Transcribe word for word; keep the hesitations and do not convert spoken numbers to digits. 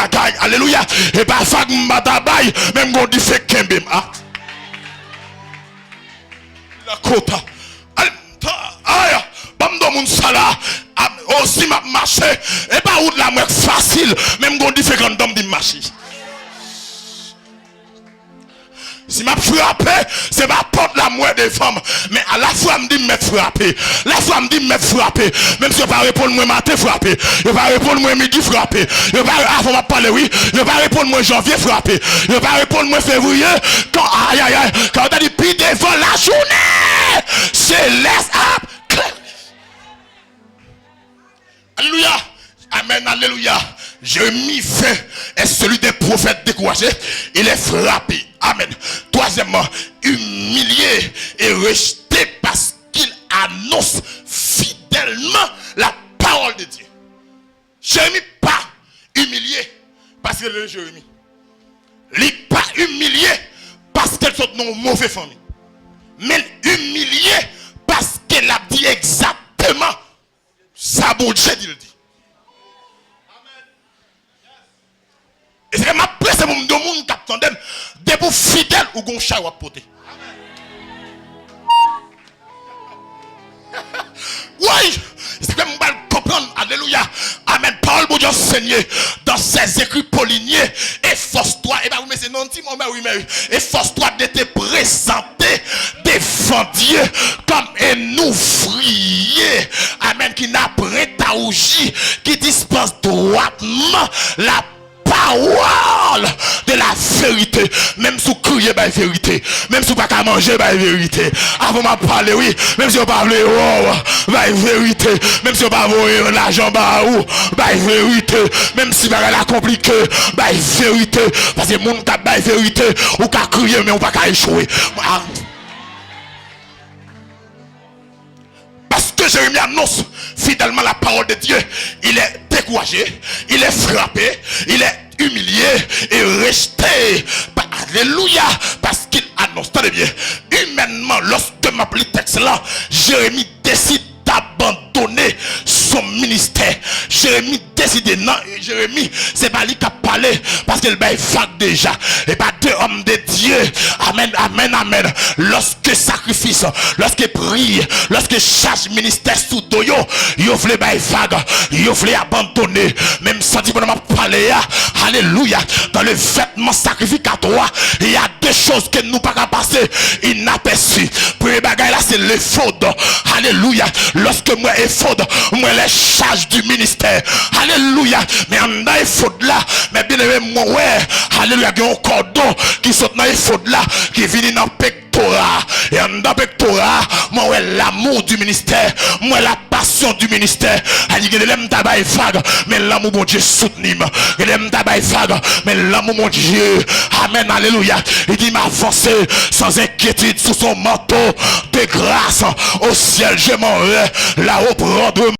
kay. Alelouya. E pa vag m pa ta bay, men m gon dife k kenbe m. Ah. La kota. Al-, ta-, aya. Ban m di w moun sa la. A, o, si m ap mache, e pa wout la m wè k fasil, men m gon dife k anndan m di m mache. Si m ap frape, se pa pòt la m wè devan m. Men a lafwa m di m mèt frape. Lafwa m di m mèt frape. Menm si yo pa reponn mwen maten, frape. Yo pa reponn mwen midi, frape. Yo pa, avan m ap pale, wi. Yo pa reponn mwen janvye, frape. Yo pa reponn mwen fevriye, kan, ayayay, kan yo ta di pi devan lajounen, selès ap klere. Alelouya. Amen, alelouya. Jérémie vingt est celui des prophètes découragés. Il est frappé. Amen. Troisièmement, humilié et rejeté parce qu'il annonce fidèlement la parole de Dieu. Jeremi pa imilye paske l rele Jeremi. Li pa imilye paske l sot nan yon move fanmi. Men l imilye paske l ap di egzakteman sa Bondye di l di. E se m ap prese pou m di yon moun k ap tande m, depi w fidèl, ou gon chay w ap pote. Woy! Se m pral konprann. Alelouya. Amen. Pawòl Bondye anseye dans ses écrits Pauline, efforce-toi. E pa wi, men se non ti mò, men wi, men wi. Efforce-toi de te présenter devant Dieu comme un ouvrier. Amen. Qui n'a point à rougir, qui dispense droitement la parole de la vérité. Menm si w kriye, bay verite. Menm si w pa ka manje, bay verite. Avan m ap pale, wi. Menm si yo pa vle wè w, bay verite. Menm si yo pa voye lajan ba ou, bay verite. Menm si bagay la konplike, bay verite. Paske moun k ap bay verite, ou ka kriye, men ou pa ka echwe. Ah. Parce que Jérémie annonce fidèlement la parole de Dieu, il est découragé, il est frappé, il est humilié et rejeté. Pa-, Alléluia, parce qu'il annonce. Tande byen, imènman, lòske m ap li tèks la, Jérémie décide d'abandonner son ministère. Jérémie deside nan, Jeremi, se pa li k ap pale, paske l bay vag deja. E pa de homme de Dieu. Amen, amen, amen. Lòske sakrifis, lòske pri, lòske chaj ministè sou do yo, yo vle bay vag, yo vle abandone. Men m santi pandan m ap pale a, alelouya, dans le vêtement sacrificatoire, il y a deux choses que nou pa ka pase inaperçu. Premye bagay la, se lefod. Alelouya. Lòske m wè efod, m wè les charges du ministère. Alelouya. Men anndan efod la, men byeneme, mwen wè, alelouya, gen yon kòdon ki sot nan efod la, ki vini nan pektora. E anndan pektora, mwen wè l'amour du ministère, mwen wè la passion du ministère. A di, gen de lè m ta bay vag, men lanmou Bondye soutni m. Gen de lè m ta bay vag, men lanmou Bondye. Amen, alelouya. Li di, m avanse sans inquiétude sous son manteau de grâce. Au ciel, je m'en vais, là-haut prendre